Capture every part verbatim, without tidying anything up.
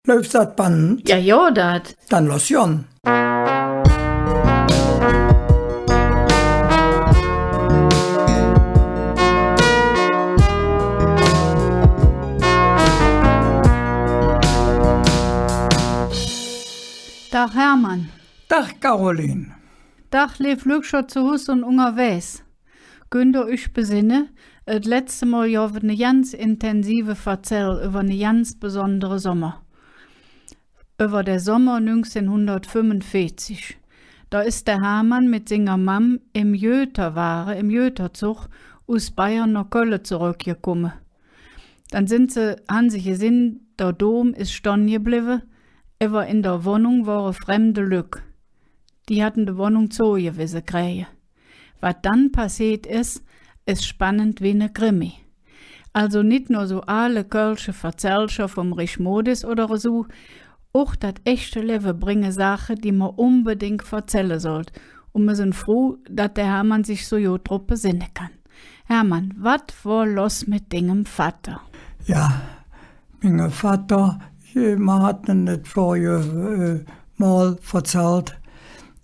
Läuf dat Band? Jo, jo, dat. Dann loss gonn. Dag, Hermann. Dag, Caroline. Dag, leev Lückcher zo Hus un ungerwägs. Künnt ehr üch besenne, et letzte Mol gov et ne ganz intensive Verzäll üvver ne ganz besondere Sommer. Üvver der Sommer nüngzehnhundertfünfunveezig. Do es der Hermann met singer Mamm em Göterwage, em Göterzog us Bayern noh Kölle zoröckgekumme. Dann sin se, han se gesinn, der Dom es stonn geblevve, ävver en der Wonnung wore fremde Lück. Die hatte de Wonnung zogewese kräge. Wat dann passeet es, es spannend wie ne Krimi. Alsu nit nor su aale kölsche Verzällcher vum Richmodis oder esu, och dat echte Levve bränge Saache, die mer unbedingk verzälle sollt. Un mer sin fruh, dat der Hermann sich su god drop besenne kann. Hermann, wat wor loss met dingem Vatter? Jo, minge Vatter, äh, mer hatte et vörige, äh, Mol verzallt,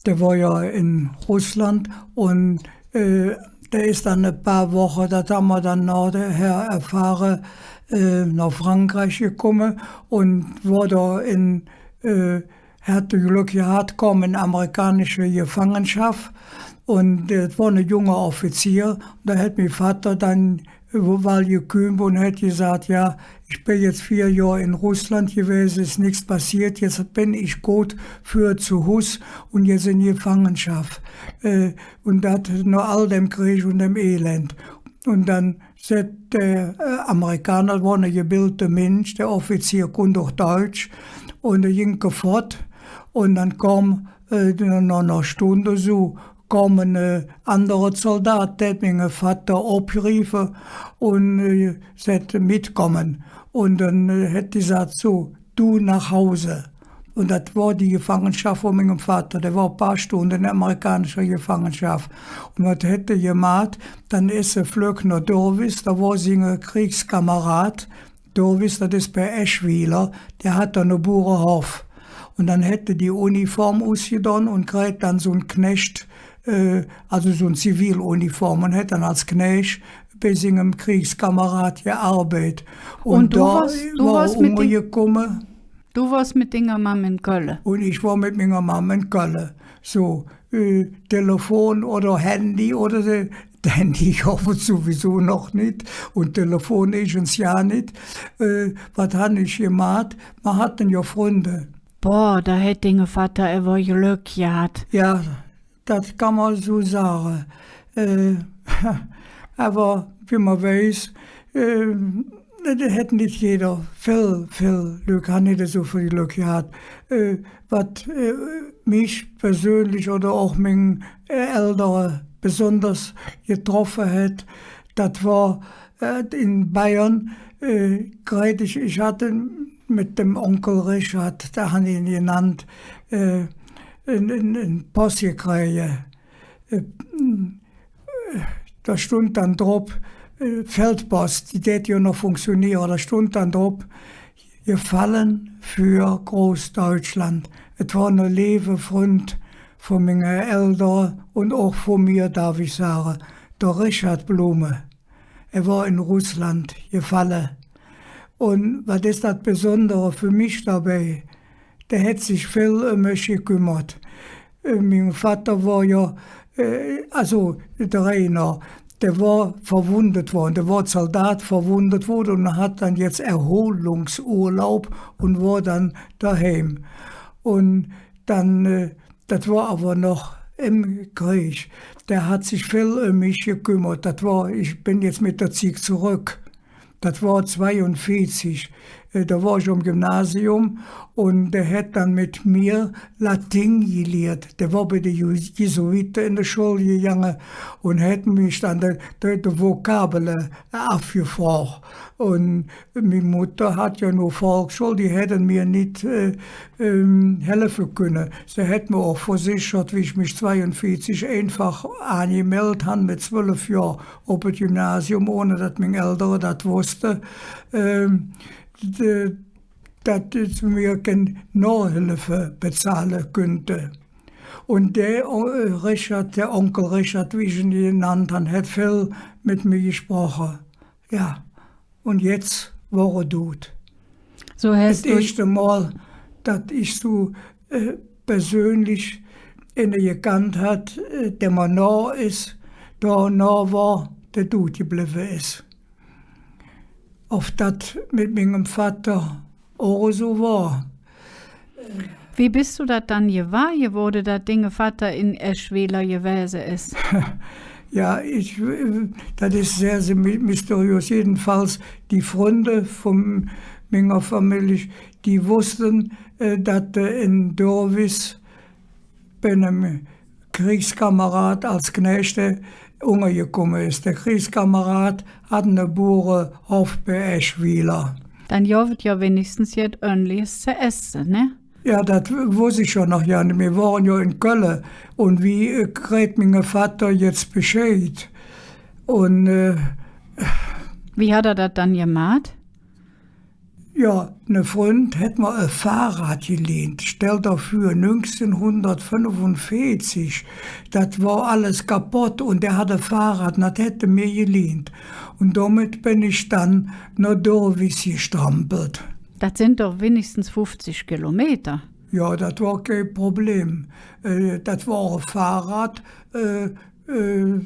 dä wor jo en Russland un, äh, dä es dann e paar Woche, dat han mer dann nohher erfahre, äh, noh Frankreich gekumme un wor do en, äh, hät Glöck gehatt, kom en amerikanische Gefangenschaff un, äh, et wor ne junge Offizier. Do hät minge Vatter dann, äh, wall gekühmp un hät gesaht: „Jo, ich ben jetz veer Johr en Russland gewäse, es nix passeet, jetz ben ich god för zo Hus un jetz en Gefangenschaff.“ Äh, un dat noh all däm Kreeg un däm Elend. Un dann säht der, äh, Amerikaner, wor ne gebildte Minsch, der Offizier kunnt och Deutsch, un dä ging fott, un dann kom, äh, noh, noh ner Stund su, kom ene, äh, andere Zaldat, dä hät minge Vatter opriefe un, äh, säht: „Metkumme.“ Un dann, äh, hät dä gesaht: „So, du nach Hause.“ Un dat wor die Gefangenschaff vun mingem Vatter. Dä wor e paar Stunde en amerikanischer Gefangenschaff. Un wat hät dä gemaht? Dann es hä flöck noh Dürwiß, do wor singe Kreegskamerad, Dürwiß, dat es bei Eschwieler, dä hatt do ne Burehoff. Un dann hät hä die Uniform usgedon un kräht dann su en Knääch, äh, alsu su en Ziviluniform un hät dann als Knääch bei singem Kreegskamerad gearbeidt. Un do wor hä ungergekumme. Do wors met dinger Mamm en Kölle? Un ich wor met minger Mamm en Kölle. Su, äh, Telefon oder Handy oder su, Handy gov et suwiesu noch nit. Un Telefon eets jo nit. Äh, wat han ich gemaht? Mer hatte jo Fründe. Boah, do hät dinge Vatter ävver Glöck gehat. Jo, dat kann mer su sage. Äh, ävver, wie mer weiß, äh, et hät nit jeder, vill, vill Lück han nit esu vill Glöck gehat. Äh, wat, äh, mich persönlich oder och ming, äh, Eldere besonders getroffe hät, dat wor, äh, en Bayern, äh, kräht ich, ich hatt met dem Onkel Richard, do han ich en genannt, äh, en, en, en Poss gekräge. Äh, do stundt dann drop, äh, Feldposs, die dät jo noch funktioniere, do stundt dann drop: „Gefallen für Großdeutschland.“ Et wor ne leeve Fründ vun minge Eldere un och vun mir, darf ich sage, der Richard Blume. Hä wor en Russland gefalle. Un wat es dat Besondere för mich dobei? Dä hät sich vill öm mich gekümmert. Äh, minge Vatter wor jo, äh, alsu, der Rainer, dä wor verwundt woode, dä wor Zaldat, verwundt woode un hät dann jetz Erholungsurlaub un wor dann doheim. Un dann, äh, Dat wor ävver noch em Kreeg. Dä hät sich vill öm mich gekümmert. Dat wor, ich ben jetz met der Zigg zoröck. Dat wor zweiunveezig. Äh, do wor ich om Gymnasium un dä hät dann met mir Lating geliert. Dä wor bei de Ju-, Jesuite en de Schull gegange un hät mich dann de, de, de Vokabele avgefrog. Un ming Mutter hatt jo nor Volksschull, die hätte mir nit, äh, ähm, helfe künne. Se hät mir och versechert, wie ich mich zweiunveezig einfach aangemeldt han met zwölf Johr op et Gymnasium, ohne dat ming Eldere dat wosste, ähm, de, dat se mir kein Nohhilfe bezahle künnte. Un der, äh, Richard, der Onkel Richard, wie ich en genannt han, hät vill met mir gesproche. Jo, un jetz wor hä dud. Su häs do et eeschte Mol, dat ich su, äh, persönlich einer gekannt han, äh, dä mer noh es, dä noh wor, dä dud geblevve es. Ov dat met mingem Vatter och esu wor. Wie bes do dat dann gewahr gewoode, dat dinge Vatter en Eschweiler gewäse es? Jo, ich, äh, dat es sehr, sehr my-, mysteriös. Jedenfalls, die Fründe vun minger Famillich, die woosste, äh, dat, äh, en Dürwiß bei nem Kreegskamerad als Knääch ungergekumme es. Dä Kreegskamerad hatt ene Burehoff bei Eschweiler. Dann gov et jo winnigstens jet Ööntliches ze esse, ne? Jo, dat woss ich jo noch jo nit. Mir wore jo en Kölle. Un wie, äh, kräht minge Vatter jetz Bescheid? Un, äh, wie hät hä dat dann gemaht? Jo, ne Fründ hät mer e Fahrrad gelehnt. Stell der vör, nüngzehnhundertfünfunveezig, dat wor alles kapodd un dä hatt e Fahrrad, dat hät hä mir gelehnt. Un domet ben ich dann noh Dürwiß gestrampelt. Dat sin doch winnigstens fuffzig Kilometer. Jo, dat wor kei Problem. Äh, dat wor e Fahrrad, äh, äh,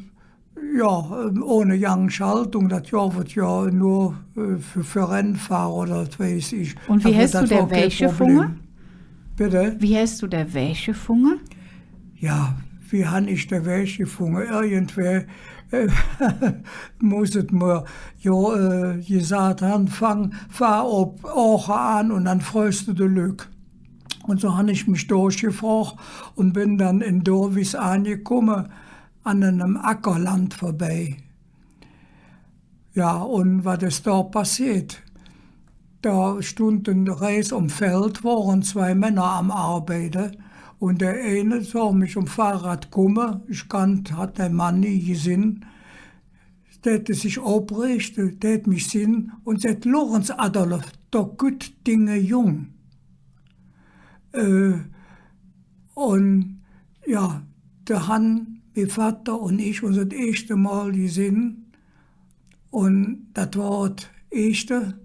Jo, ähm, ohne Gangschaltung, dat gov et jo nor, äh, för, för Rennfahrer oder wat weiß ich. Un wie häs do dä Wäg gefunge? Bitte? Wie häs do dä Wäg gefunge? Jo, wie han ich dä Wäg gefunge? Irgendwä, äh, muss et mer jo, äh, gesaht han, fang, fahr op Ooche aan un dann frögs do de Lück. Un su han ich mich durchgefrog un ben dann en Dürwiß aangekumme. an enem Ackerland vörbei. Jo, un wat es do passeet? Do stundte rähts om Feld, wore zwei Männer am Arbeide, un dä eine soh mich om Fahrrad kumme, ich kannt, hatt dä Mann nie gesinn, dä dät sich opreege, dä dät mich sinn un säht: „Lorenz Adolf, do kütt dinge Jung.“ Äh, un jo, do han mi Vatter un ich uns et eeschte Mol gesinn. Un dat wor et eeschte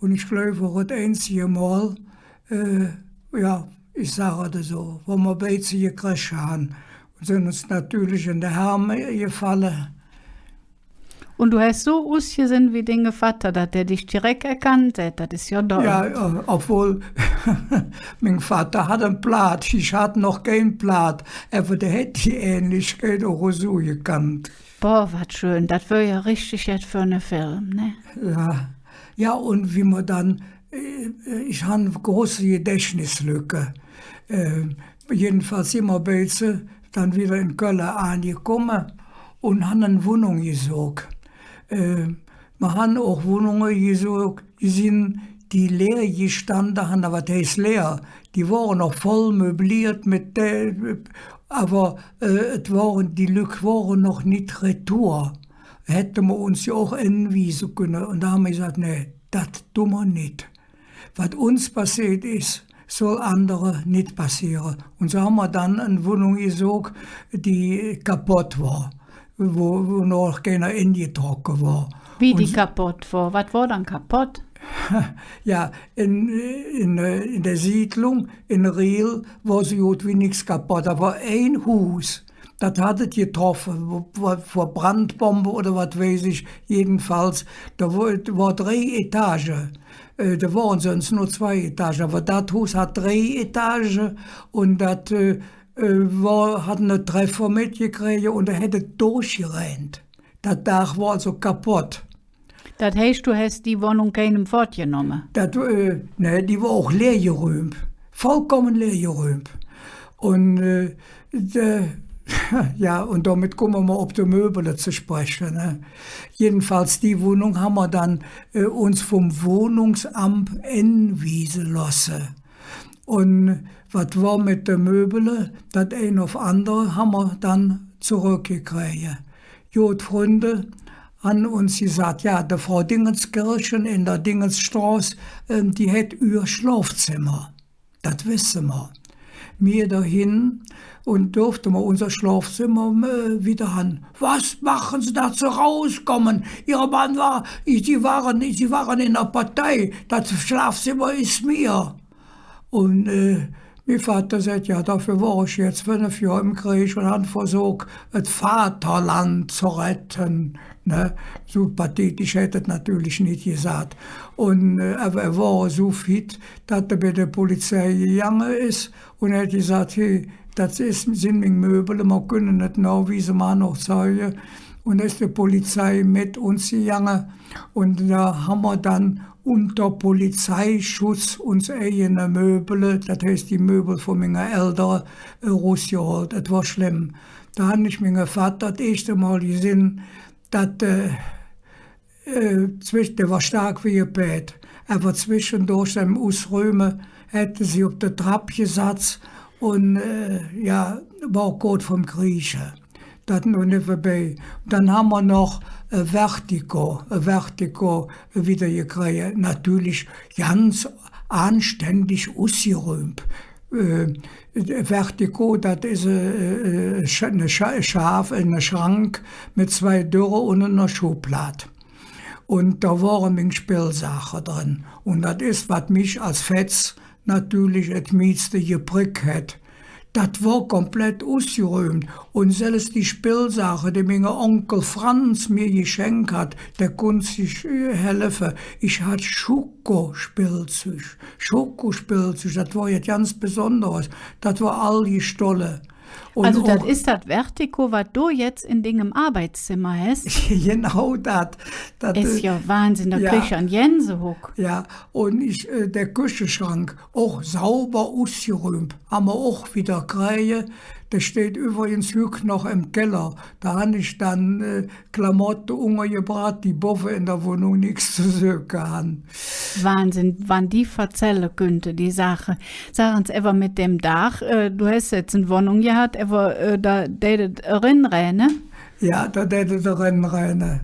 un ich gläuv och et einzige Mol, äh, jo, ich sage dat esu, wo mer beidse gekresche han un sin uns natörlich en de Ärm gefalle. Un do häs su usgesinn wie dinge Vatter, dat dä dich direk erkannt hät, dat es jo doll. Jo, äh, ovwohl, ming Vatter hatt en Plaat, ich hatt noch kein Plaat, ävver dä hät die Ähnlichkeit och esu gekannt. Boah, wat schön, dat wör jo richtig jet för ne Film, ne? Jo. Jo, un wie mer dann, äh, ich han große Gedächtnislücke. Äh, jedenfalls sin mer beidse dann widder en Kölle aangekumme un han en Wonnung gesök. Äh, mer han och Wonnunge gesök, gesinn, die leer gestande han, wat heiß leer? Die wore noch voll möbliert met, äh, ävver, äh, et wore, die Lück wore noch nit retour. Hätte mer uns jo och enwiese künne. Un do han mer gesaht, nä, dat dun mer nit. Wat uns passeet es, soll andere nit passeere. Un su han mer dann en Wonnung gesök, die kapodd wor, wo, wo noch keiner engetrocke wor. Wie, die kapodd wor? Wat wor dann kapodd? Jo, en, en, en der Siedlung, en Riehl, wor su god wie nix kapodd. Do wor ei Huus, dat hatt et getroffe, wo, wo, vör Brandbombe oder wat weiß ich. Jedenfalls, do wor, wor drei Etage. Äh, do wore söns nor zwei Etage, ävver dat Huus hatt drei Etage un dat, äh, äh, wor, hatt en Treffer metgekräge un do hät et durchgerähnt. Dat Daach wor alsu kapodd. Dat heiß, do häs die Wonnung keinem fottgenomme? Dat, äh, nä, die wor och leergerüümp. Vollkumme leergerüümp. Un, äh, de, jo, un domet kumme mer op de Möbele ze spreche, ne? Jedenfalls, die Wonnung han mer dann, äh, uns vum Wonnungsamp enwiese looße. Un wat wor met de Möbele? Dat ein ov andere han mer dann zoröckgekräge. God, Fründe, han uns gesaht, jo, de Frau Dingenskirchen en der Dingesstroß, ähm, die hät ehr Schlofzemmer. Dat wesse mer. Mir dohin un durfte mer unser Schlofzemmer, äh, widder han. „Was machen Sie da zu rauskommen? Ihre Mann war, Sie waren, Sie waren in der Partei. Dat Schlafzimmer ist mir.“ Un, äh, mi Vatter säht, jo, doför wor ich jetz fünf Johr em Kreeg un han versök, et Vaterland ze redde, ne? Su pathetisch hät hä et natörlich nit gesaht. Un, äh, ävver hä wor esu fit, dat hä bei de Polizei gegange es un hät gesaht, „Hey, dat es, sin ming Möbele, mer künne et nohwiese, mer han noch Zeuge.“ Un es de Polizei met uns gegange. Un do han mer dann unter Polizeischutz uns eigene Möbele, dat heiß, die Möbel vun minge Eldere, äh, erusgehollt. Et wor schlemm. Do han ich minge Vatter et eeschte Mol gesinn, dat, äh, äh, zwesche, dä wor stark wie e Pääd. Ävver zweschendurch beim Usrüme hät hä sich op de Trapp gesatz un, äh, jo, wor koot vum Krieche. Dat nor nevvenbei. Dann han mer noch, äh, Vertigo, äh, Vertigo widder gekräge. Natörlich ganz aanständig usgerüümp. Äh, Vertigo, dat es, äh, äh, Sch-, ne Scha-, Schaaf, ne Schrank met zwei Döre un ener Schublad. Un do wore ming Spillsaache dren. Un dat es, wat mich als Fetz natörlich et mieste geprick hät. Dat wor komplett usgerüümp. Un selvs die Spillsaache, die minge Onkel Franz mir geschenk hät, dä kunnt sich, äh, helfe. Ich hatt Schokospillzüg. Schokospillzüg, dat wor jet ganz Besonderes. Dat wor all gestolle. Un alsu, dat och es dat Vertigo, wat do jetz en dingem Arbeitszemmer häs? Genau dat. Dat es, äh, jo Wahnsinn, do, jo, krigg ich en Gänsehugg. Jo, un ich, äh, dä Köcheschrank, och sauber usgerüümp, han mer och widder kräge. Dä steiht üvvrigens hügg noch em Keller. Do han ich dann, äh, Klamotte ungergebraht, die bovve en der Wonnung nix ze söke han. Wahnsinn, wann die verzälle künnte, die Saache. Sag ens, ävver met däm Daach, äh, do häs jetz en Wonnung gehatt, ävver, äh, do dät et erenrähne? Jo, do dät et erenrähne.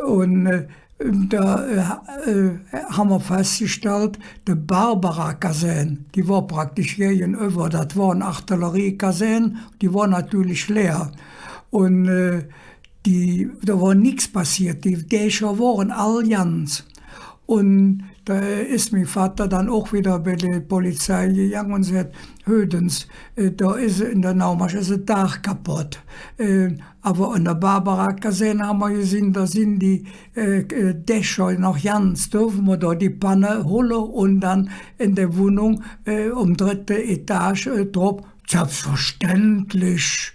Un, äh, do, äh, äh, han mer fassgestallt, de Barbara-Kasään, die wor praktisch gägenüvver, dat wor en Artillerie-Kasään, die wor natörlich leer. Un, äh, die, do wor nix passeet, die Dächer wore all ganz. Un do es mi Vatter dann och widder bei de Polizei gegange un säht: „Hürt ens, äh, do es en der Naumasch es et Daach kapodd. Äh, ävver en der Barbara-Kasään han mer gesinn, do sin die, äh, äh, Dächer noch ganz. Dörfe mer do die Panne holle un dann en der Wonnung, äh, om drette Etage, äh, drop?“ „Selbstverständlich.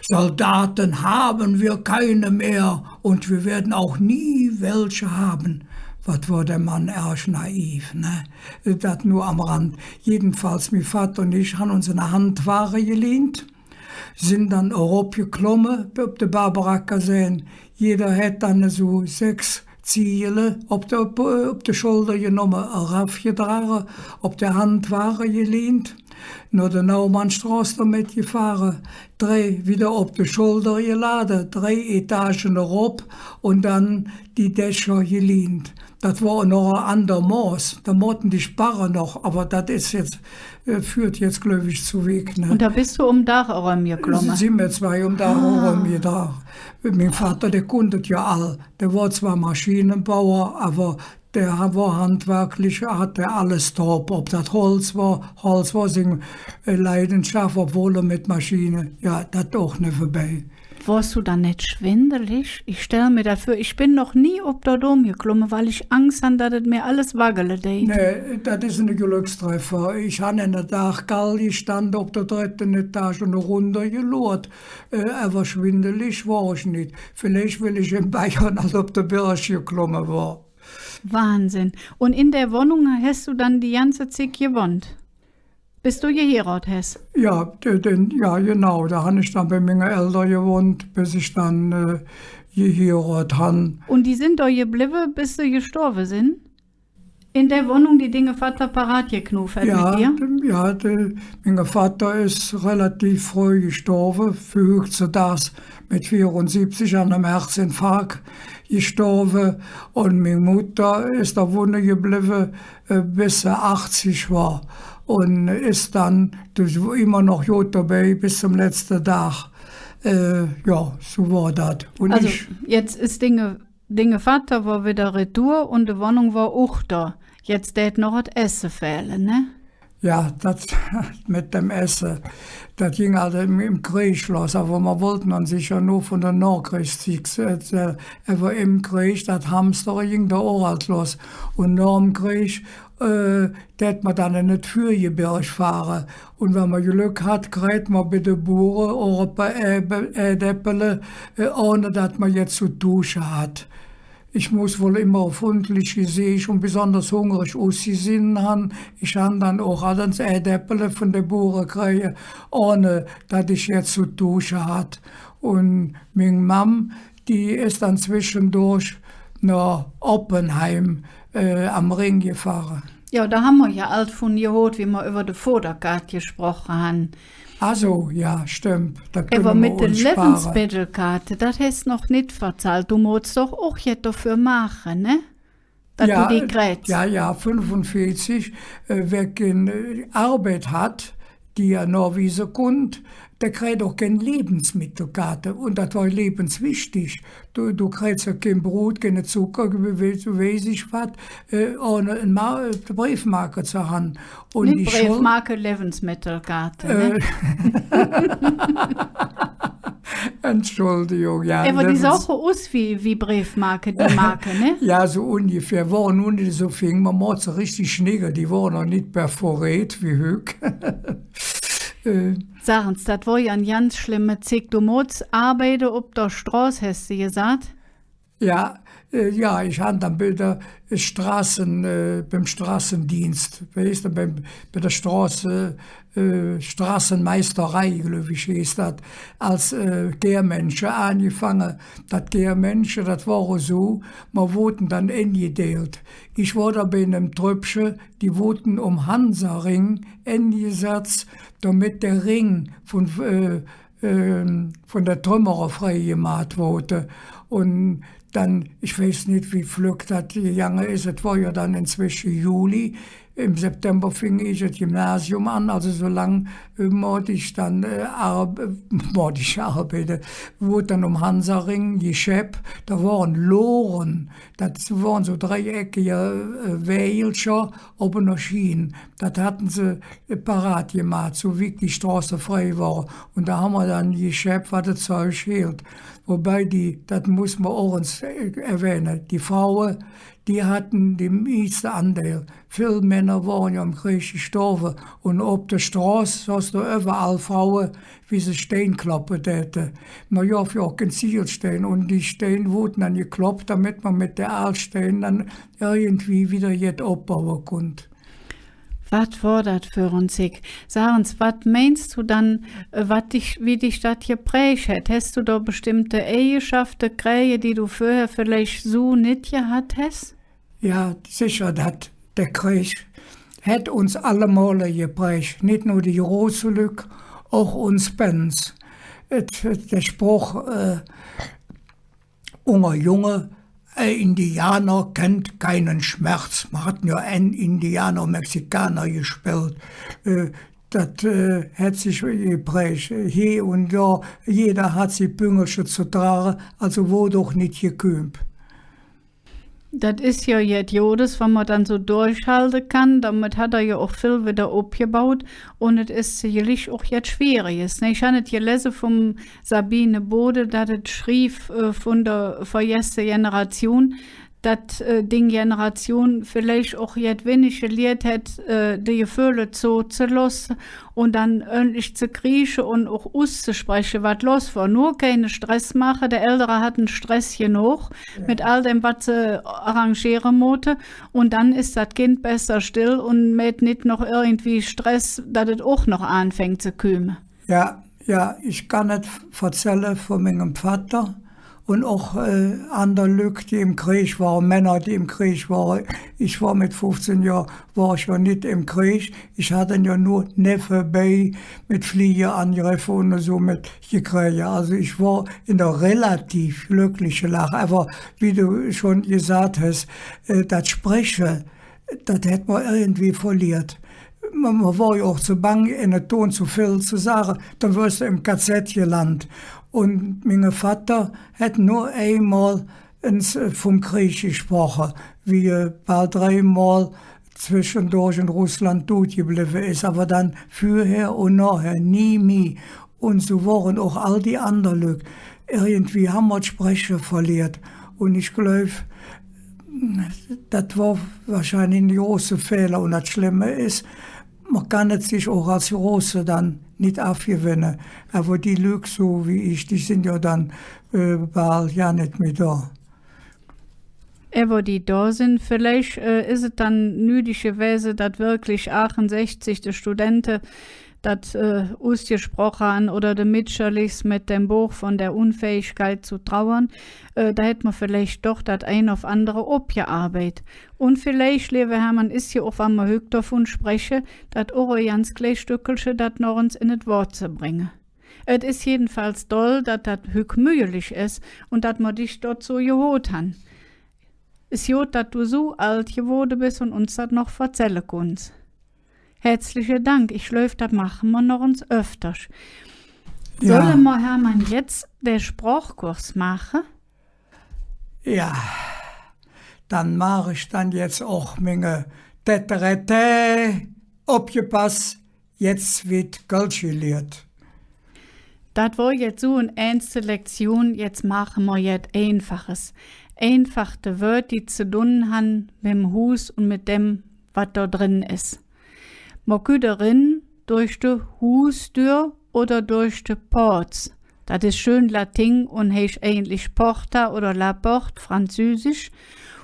Soldaten haben wir keine mehr und wir werden auch nie welche haben.“ Wat wor dä Mann ärg naiv, ne? Dat nor am Rand. Jedenfalls, mi Vatter un ich han uns ene Handwage gelehnt, sin dann eropgeklomme op de Barbara-Kasään. Jeder hät dann esu sechs Ziegele op de, op, op de Scholder genomme, erafgedrage, op der Handwage gelehnt, noh der Naumannsstroß domet gefahre, drei widder op de Scholder gelade, drei Etagen erop un dann die Dächer gelehnt. Dat wor noch en ander Moß, do moote die Sparre noch, ävver dat es jetz, äh, föhrt jetz, gläuv ich, ze wigg, ne? Un do bes do om Daach erömgeklomme? Sin mer zwei om Daach erömgedrage. Mi Vatter, dä kunnt et jo all. Dä wor zwor Maschinebauer, ävver dä ha-, wor handwerklich, hatt dä alles drop. Ov dat Holz wor, Holz wor sing, äh, Leidenschaff, ovwohl hä met Maschine, jo, dat och nevvenbei. Wors do dann nit schwindelig? Ich stell mer dat vör, ich ben noch nie op der Dom geklomme, weil ich Angs han, dat et mer alles waggele deit. Nä, dat es ene Glöckstreffer. Ich han en der Daachkall gestande op der drette Etage un erunder geluurt. Äh, ävver schwindelig wor ich nit. Villeich, weil ich en Bayern ald op der Birg geklomme wor. Wahnsinn. Un en der Wonnung häs do dann die ganze Zigg gewonnt? Bes do gehierodt häs? Jo, de-, den, jo, genau. Do han ich dann bei minge Eldere gewonnt, bes ich dann, äh, gehierodt han. Un die sin do geblevve, bes se gestorve sin? En der Wonnung, die dinge Vatter parat geknuv hät met dir? Dem, jo, de, minge Vatter es relativ fröh gestorve, för hüggzedags met veerunsibbzig an enem Herzinfark gestorve. Un ming Mutter es do wonne geblevve, äh, bes se achzig wor. Un es dann, do immer noch god dobei bes zom letzte Dag. Äh, jo, su wor dat. Un also, ich jetz es dinge dinge Vatter wor widder retour un de Wonnung wor och do. Jetz dät noch et Esse fähle, ne? Jo, dat met dem Esse, dat ging allt em, em Kreeg loss, ävver mer wollte dann secher nor vun der Nohkreegszigg, äh, ävver em Kreeg, dat Hamstere ging do och allt loss. Un nohm Kreeg, äh, dät mer dann en et Vürgebirg fahre. Un wann mer Glöck hatt, kräht mer bei de Bure och e paar Äbe-, Ädäppele, äh, ohne dat mer jet zo tuusche hatt. Ich muss wall immer fründlich geseech un besonders hungrig usgesinn han. Ich han dann och allens Ädäppele vun de Bure kräge, ohne dat ich jet zo tuusche hatt. Un ming Mamm, die es dann zweschendurch noh Oppenheim, äh, am Rhing gefahre. Jo, do han mer jo allt vun gehoot, wie mer üvver de Foderkaat gesproche han. Ach su, jo, stemmp. Ävver met de Lebensmittelkaat, dat häs de noch nit verzallt. Do moots doch och jet doför maache, ne? Dat do die krähts. Jo, jo, fünfunveezig, äh, wä kein, äh, Arbeid hatt, die hä nohwiese kunnt, dä kräht och kein Lebensmittelkaat. Un dat wor lebenswichtig. Do, do krähts jo kein Brud, keine Zucker, weiß ich wat, äh, ohne en Ma-, äh, Breefmarke ze han. Un nit die Breefmarke, Lebensmittelkaat, ne? Äh. Entschuldigung, jo. Ävver die sohche us wie, wie Breefmarke, die Marke, ne? Jo, su ungefähr. Wore nu nit su fing, mer moot se richtig schnigge, die wore noch nit perforeet wie hügg. Äh. Sag ens, dat wor jo en ganz schlemme Zigg. Do moots arbeide op der Stroß, häs de gesaht? Jo, äh, jo, ich han dann bei der Stroße, äh, beim Stroßedingk, weiß de, beim, bei der Stroß, äh, Stroßemeisterei, gläuv ich, heeß dat, als, äh, Kehrmännche aangefange. Dat Kehrmännche, dat wor su, mer woodte dann engedeelt. Ich wor do bei enem Trüppche, die woodte om Hansaring engesatz, domet der Ring vun, äh, ähm, vun de Trümmere freigemaht woodte. Un dann, ich weiß nit, wie flöck dat gegange es, et wor jo dann inzwesche Juli, em September fing ich et Gymnasium aan, alsu su lang, äh, moot ich dann, äh, arb-, moot ich arbeide, woodt dann om Hansaring geschepp, do wore Loore, dat wore su dreieckige, äh, Wägelcher op ener Sching. Dat hatte se, äh, parat gemaht, su wigg die Stroße frei wore. Un do han mer dann geschepp, wat et Zeug heeld. Wobei die, dat muss mer och ens, äh, erwähne, die Fraue, die hatte der mieste Aandeil. Vill Männer wore jo em Kreeg gestorve. Un op der Stroß sohs do üvverall Fraue, wie se Stein kloppe däte. Mer gov jo och kein Ziegelstein. Un die Stein woodte dann gekloppt, domet mer met de aal Stein dann irgendwie widder jet opbaue kunnt. Wat wor dat för en Zigg? Sag ens, wat meins do dann, äh, wat dich, wie dich dat gepräg hät? Häs do do bestemmte Eigeschafte kräge, die do vörher villeich su nit gehatt häs? Jo, secher, dat, der Kreeg hät uns allemole gepräg, nit nor die große Lück, och uns Pänz. Et, et, der Sproch, äh, Unger Junge, äh, Indianer kennt keinen Schmerz. Mer hatte jo en Indianer, Mexikaner gespillt. Äh, dat, äh, hät sich gepräg. Hee un do, jeder hatt si Püngelche ze drage, alsu woodt och nit gekühmp. Dat es jo jet Godes, wann mer dann su durchhalde kann. Domet hät hä jo och vill widder opgebaut. Un et es secherlich och jet Schwieriges, ne? Ich han et gelese vum Sabine Bode, dat et schriev, äh, vun der vergesse Generation, dat, äh, ding Generation villeich och jet winnig geliert hät, äh, de Geföhle zozeloße un dann ööntlich ze kriesche un och uszespreche, wat loss wor. Nor keine Stress maache. De Eldere hatte Stress genog, jo, met all däm, wat se arrangiere moote. Un dann es dat Kind besser stell un mäht nit noch irgendwie Stress, dat et och noch aanfängk ze küüme. Jo, jo, ich kann et verzälle vun mingem Vatter Un och, äh, ander Lück, die em Kreeg wore, Männer, die em Kreeg wore. Ich wor met fuffzehn Johr, wor ich jo nit em Kreeg. Ich hatt jo nor nevvenbei met Fliegerangreff un su met gekräge. Also ich wor en der relativ glöckliche Lag. Ävver wie do schon gesaht häs, äh, dat Spreche, dat hät mer irgendwie verliert. Mer, mer wor jo och ze bang, ene Ton ze vill ze sage, dann wörs de em K Z gelandt. Un minge Vatter hät nor eimol ens, äh, vum Kreeg gesproche, wie hä bal dreimol zweschendurch en Russland dud geblevve es, ävver dann vürher un nohher nie mih. Un su wore och all die ander Lück. Irgendwie han mer et Spreche verliert. Un ich gläuv, dat wor wahrscheinlich ene große Fähler. Un dat Schlemme es, mer kann et sich och als Große dann nit avgewenne. Ävver die Lück, su wie ich, die sin jo dann, äh, bal jo nit mih do. Ävver die do sin, villeich, äh, es et dann nüdig gewäse, dat wirklich achunsechzig de Studente dat, äh, usgesproche han, oder de Mitscherlichs met dem Buch von der Unfähigkeit zu trauern, äh, do hät mer villeich doch dat ein ov andere opgearbeidt. Un villeich, leeve Hermann, es jo och, wa mer hügg dovun spreche, dat och e ganz klei Stöckelche, dat noch ens en et Wood ze bränge. Et es jedenfalls doll, dat dat hügg müglich es un dat mer dich dot su gehoot han. Es god, dat do su ald gewoode bes un uns dat noch verzälle kunns. Hätzliche Dank, ich gläuv, dat maache mer noch ens öfters. Jo. Solle mer, Hermann, jetz der Sprochkurs maache? Jo, dann maach ich dann jetz och minge Täterätä. Opgepass, jetz weed Kölsch geliert. Dat wor jetz su en äänste Lektion, jetz maache mer jet Einfaches. Einfache Wööd, die ze dun han mem Huus un met dem, wat do dren es. Mer kütt eren durch de Huusdür oder durch de Pooz. Dat es schön Lating un heiß eigentlich Porta oder la Porte, französisch.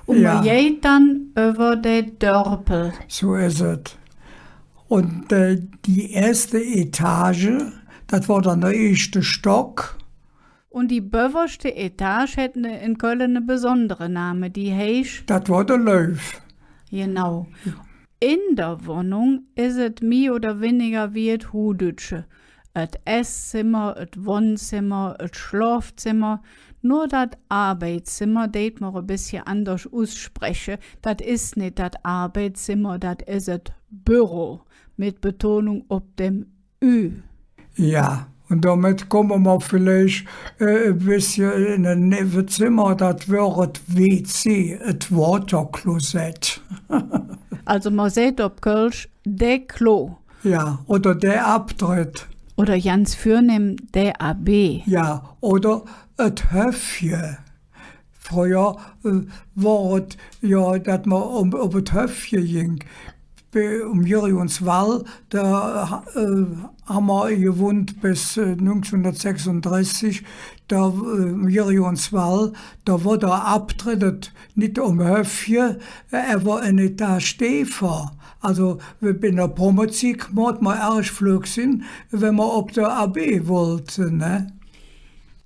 Un mer geiht dann üvver de Dörpel. Su es et. Un, äh, die eetste Etage, dat wor dann der eetste Stock. Un die bövverschte Etage hät ne, en Kölle ne besondere Name, die heiß? Dat wor de Löw. Genau. En der Wonnung es et mih oder winniger wie et Huhdütsche. Et Esszimmer, et Wonnzimmer, et Schlofzimmer. Nor dat Arbeitszimmer deit mer e bessche anders usspreche. Dat es nit dat Arbeitszimmer, dat es et Büro. Met Betonung op dem Ü. Jo, un domet kumme mer villeich, äh, e bessche en e Nevvezimmer, dat wör et W C, et Waterklosett. Also mer säht op Kölsch der Klo. Jo, oder der Abtritt. Oder ganz vürnehm der A B. Jo, oder et Höffche. Fröher, äh, wor et jo, dat mer om, op et Höffche ging. Be-, om Gereonswall, do, äh, han mer gewonnt bes, äh, nüngzehnhundertsechsundressig, do, äh, om Gereonswall, do wor der Abtritt nit om Höffche, äh, ävver en Etage deefer. Also, bei der Prommezigg moot mer ärg flöck sin, wann mer op der A B wollt, ne?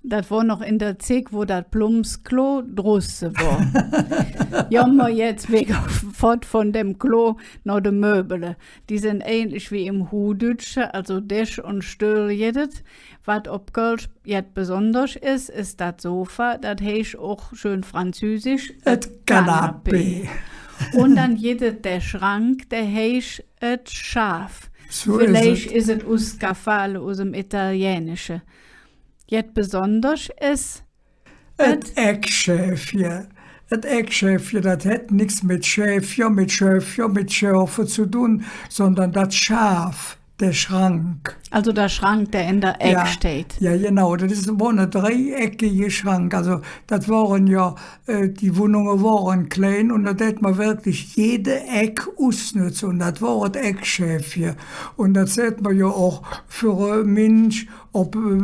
Dat wor noch en der Zigg, wo dat Plumpsklo drusse wor. Jo, mer jetz wigger fott vun dem Klo noh de Möbele. Die sin ähnlich wie em Huhdütsche, also Desch un Stöhl gitt et. Wat op Kölsch jet besonders es, es dat Sofa, dat heiß och schön französisch, et Canapé. Un dann gitt et der Schrank, dä heiß et Schaaf. Su es et. Villeich es et us Scaffale, us dem Italienische. Jet besonders es et Eckschääfche. Et Eckschääfche, dat hät nix met Schäfcher, met Schäfcher, met Schäfe ze dun, sondern dat Schaaf, der Schrank. Also der Schrank, der en der Eck steiht. Jo, genau, dat es, wor ne dreieckige Schrank. Also, dat wore jo, äh, die Wonnunge wore klein un do dät mer wirklich jede Eck usnötze. Un dat wor et Eckschääfche. Un dat säht mer jo och för e Minsch, op, äh,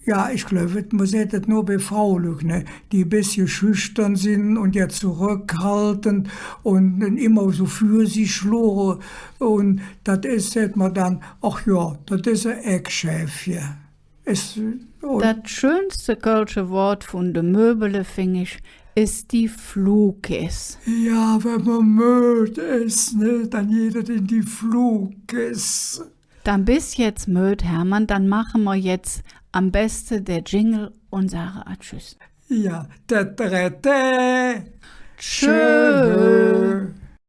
jo, ich gläuv, mer säht et nor bei Fraulück, ne, die e bessche schüchtern sin un jo zoröckhaltend un immer su för sich luure. Un dat es, säht mer dann, ach jo, dat es e Eckschääfche. Es, un dat schönste kölsche Wood vun de Möbele, fing ich, es die Fluhkess. Jo, wann mer möd es, ne, dann geiht et en die Fluhkess. Dann bes jetz möd, Hermann, dann maache mer jetz am beste der Jingle un sage Tschüss. Jo, täterätä. Tschö. Tschö.